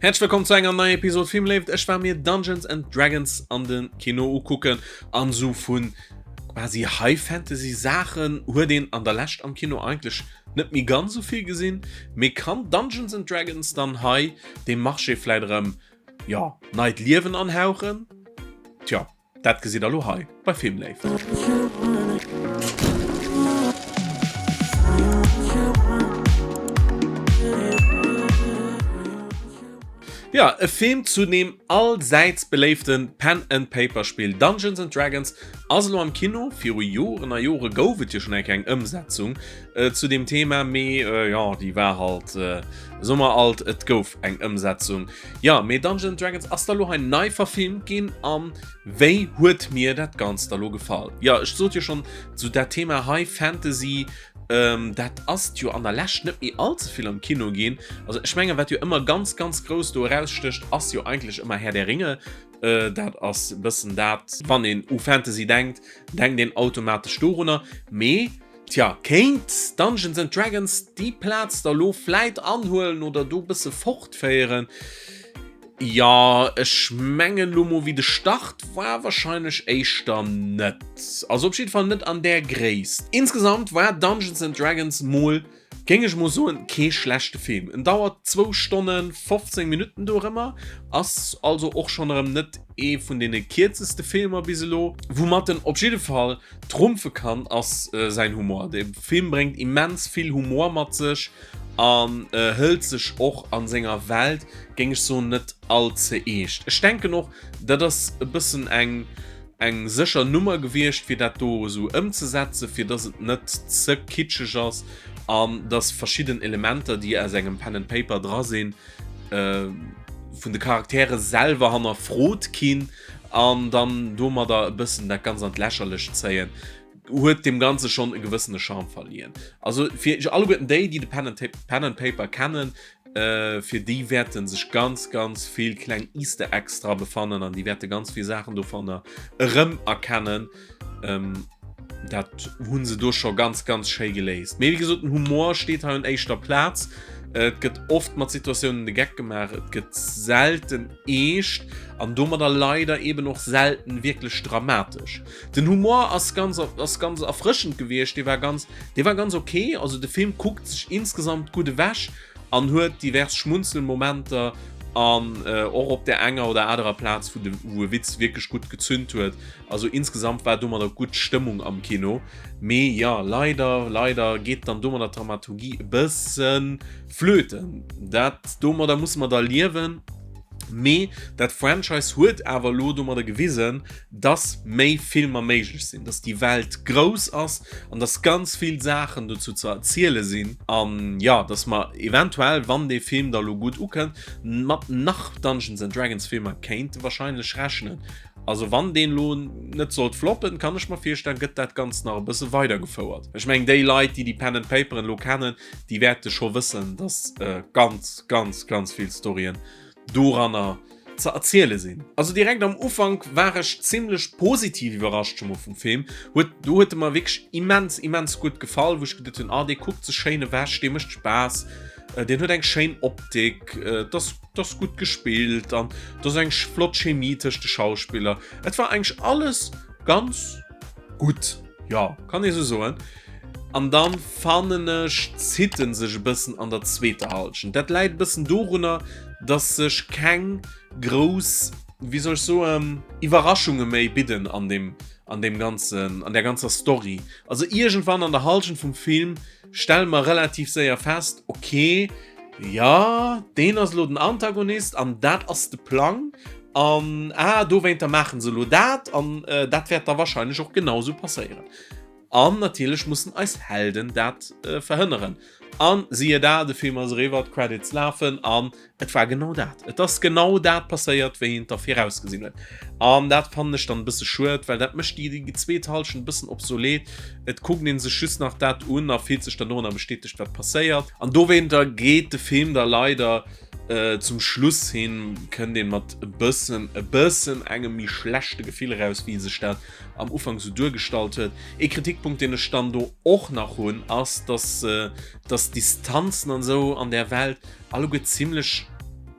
Häerzlech wëllkomm zu enger neier Episode Filmléift. Ech war mir Dungeons and Dragons an den Kino ukucken an sou vun quasi High Fantasy Saachen huet een an der Lescht am Kino eigentlech net méi ganz sou vill gesinn. Mee kann Dungeons and Dragons dann hei dem Marché vläit erëm, jo, neit Liewen anhauchen? Tjo. Dat gesitt der lo hei bei Filmléift. Jo, e Film zu deem allsäits beléifte Pen and Paper Spill Dungeons and Dragons ass elo am Kino. Viru Joren a Jore gouf et jo schonn eng kleng Ëmsetzung zu deem Thema, mee jo, déi war halt, soe mer alt, et gouf eng Ëmsetzung. Jo, mee Dungeons and Dragons ass da lo hei nei verfilmt ginn an wéi huet mir dat Ganzt da lo gefall? Jo, ech sot jo schonn, sou dat Thema High Fantasy, ähm, dat ass jo an der Lescht net méi all ze vill am Kino ginn. Also ech mengen, wat jo ëmmer ganz, ganz grouss do erausstécht, ass jo eigentlech ëmmer Herr der Ringe. Äh, dat ass e bëssen dat, wann een u Fantasy denkt, denkt een automatesch dorunner. Mee Tja, kéint Dungeons and Dragons déi Plaz da lo vläit anhuelen oder do bësse fortféieren? Jo, ech mengen lo mol wéi de Start war, wahrscheinlech éischter net. Also op jidde Fall net an där Gréisst. Insgesamt war Dungeons and Dragons mol, géing ech mol soen, kee schlechte Film. En dauert zwou Stonnen 15 Minutten dorëmmer, ass also och schonn erëm net ee vun deene kierzeste Filmer bis elo. Woumat en op jidde Fall Trumpfe kann ass säin Humor. De Film bréngt immens vill Humor mat sech an hëlt sech och an senger Welt, géing ech soen, net all ze eescht. Ech denken och, dat ass e bëssen eng eng sécher Nummer gewiescht, fir dat do esou ëmzesetzen, fir dass et net ze kitscheg ass an dass verschidden Elementer, déi aus engem Pen and Paper dra sinn, vun de Charaktere selwer hannerfrot ginn. An dann domadder e bëssen dat Ganzt an d'Lächerlecht zéien, huet deem Ganze schonn e gewëssene Charme verliehen. Also fir alleguerten déi, déi de Pen and, Pen and Paper kennen, äh, fir déi wäerten sech ganz, ganz vill kleng Easter Eggs dra befannen an déi wäerte ganz vill Saachen dovunner erëmerkennen. Ähm, dat hunn se do scho ganz ganz schéi geléist. Mee wéi gesot, den Humor steet hei un éischter Plaz. Et gëtt oft mat Situatiounen de Geck gemaach, et gëtt selten eescht an domadder leider eben och selten wierklech dramatesch. Den Humor ass ganz ass ganz erfrëschend gewiescht, dee war ganz dee war ganz okay. Also de Film kuckt sech insgesamt gutt ewech an huet divers Schmunzelmomenter an och op där enger oder anerer Plaz wou de wou e Witz wierklech gutt gezünt huet. Also insgesamt war domadder gutt Stëmmung am Kino. Mee jo, leider, leider geet dann domadder d'Dramaturgie e bësse flöten. Dat, domadder musse mer da liewen. Mee dat Franchise huet awer elo domadder gewisen, dass méi Filmer méiglech sinn, dass déi Welt grouss ass an dass ganz vill Saachen dozou ze erziele sinn. An jo, dass mer eventuell, wann dee Film da elo gutt ukënnt, mat nach Dungeons and Dragons Filmer kéinte wahrscheinlech rechnen. Also wann deen lo net sollt floppen, kann ech mer virstellen, gëtt dat Ganzt nach e bësse weidergefouert. Ech mengen déi Leit, déi déi Pen and Paperen lo kennen, déi wäerte scho wëssen, dass ganz, ganz, ganz vill Storyen doranner ze erziele sinn. Also direkt am Ufank war ech zimlech positiv iwwerrascht scho mol vum Film. Huet, do huet e mer wierklech immens, immens gutt gefall, wou ech geduet hunn, ah dee kuckt sech schéin ewech, dee mécht Spaass, deen huet eng schéin Optik, et ass 't ass gutt gespillt an 't ass eng flott Chemie tëscht de Schauspiller. Et war eigentlech alles ganz gutt, jo, kann ee sou soen. An dann fannen ech, zitt en sech e bëssen an der zweeter Halschent. Dat läit e bëssen dorunner, dass sech keng grouss, wéi soll ech soen, Iwwerraschunge méi bidden an deem, an deem ganzen, an där ganzer Story. Also iergendwann an der Halschent vum Film stelle mer relativ séier fest, ok, jo, deen ass elo den Antagonist an dat ass de Plang an ah, dowéinter maache se elo dat an dat wäert da wahrscheinlech och genau esou passéieren. An natierlech mussen eis Helden dat verhënneren. An siehe da, de Film ass eriwwer, d'Credits lafen an Et war genau dat. Et ass genau dat passéiert, wéi een et da virausgesinn huet. An dat fannen ech dann e bësse schued, well dat mécht déi, déi zweet Hallschent e bëssen obsolet. Et kuckt een sech just nach dat un a fillt sech dann doranner bestätegt, wat passéiert. An dowéinter geet de Film da leider zum Schluss hin, kënnt een mat e bëssen, e bëssen engem méi schlechte Gefill eraus, wéi sech dat am Ufank sou duergestallt huet. Ee Kritikpunkt, deen ech dann do och nach hunn, ass, dass, dass d'Distanzen an esou an där Welt, Alleguer zimlech.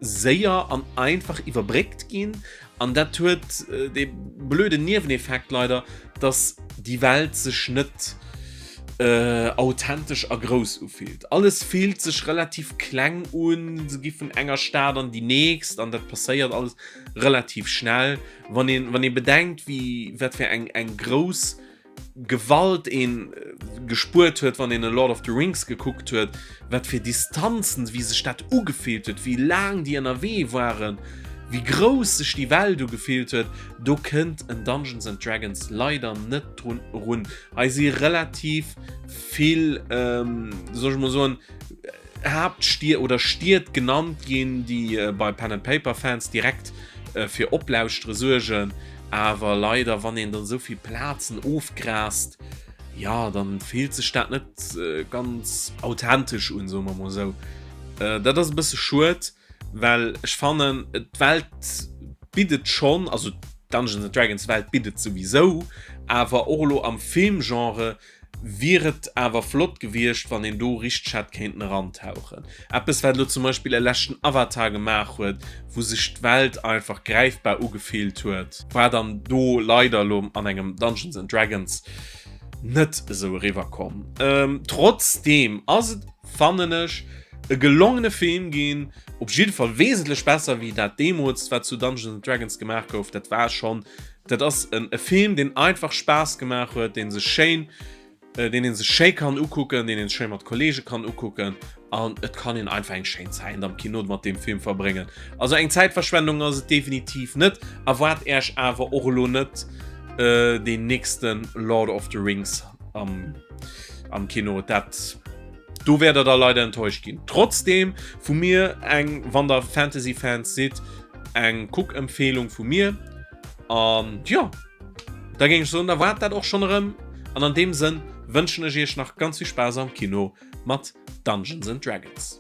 séier an einfach iwwerbréckt ginn an dat huet dee blöden Nieweneffekt leider, dass déi Welt sech net authentesch a grouss ufillt. Alles fillt sech relativ kleng un, se gi vun enger Stad an déi nächst an dat passéiert alles relativ schnell. Wann een, wann ee bedenkt, wéi wat fir eng eng grouss Gewalt een gespuert huet, wann een e Lord of the Rings gekuckt huet, wat fir Distanzen, wéi sech dat ugefillt huet, wéi laang déi ënnerwee waren, wéi grouss sech déi Welt ugefillt huet, do kënnt en Dungeons and Dragons leider net drun erun. Hei si relativ vill, soll ech mol soen, Haaptstied oder Stied genannt ginn, déi bei Pen and Paper Fans direkt fir Oplauschtere suergen. Awer leider, wann een dann esou vill Plazen ofgrast, jo, dann fillt sech dat net ganz authentesch un, soe mer mol esou. Dat ass e bësse schued, well ech fannen, d'Welt bitt et schonn, also d'Dungeons and Dragons Welt bitt et souwisou, awer och elo am Filmgenre Wier et awer flott gewiescht wann een do richteg hätt kéinten erantauchen. Eppes wat elo zum Beispill e leschten Avatar gemaach huet, wou sech d'Welt einfach gräifbar ugefillt huet, war dann do leider elo an engem Dungeons and Dragons net esou eriwwer komm. Trotzdeem ass et fannen ech e gelongene Film ginn, op jidde Fall wesentlech besser wéi dat deemools wat zu Dungeons and Dragons gemaach gouf. Dat war schonn Dat ass en e Film, deen einfach Spaass gemaach huet, deen sech schéin, deen een sech schéi kann ukucken, deen een schéi mat Kollege kann ukucken an et kann een einfach eng schéin Zäit am Kino mat deem Film verbréngen. Also eng Zäitverschwendung ass et definitiv net. Erwaart Äerch awer och elo net deen nächsten Lord of the Rings am, am Kino. Dat, do wäert der da leider enttäuscht ginn. Trotzdem vu mir eng, wann der Fantasy-Fans sidd, eng Kuckempfehlung vu mir. An jo, da géing ech soen, da war et dat och schonn erëm. An an deem Sënn wënschen ech iech nach ganz vill Spaass am Kino mat Dungeons and Dragons.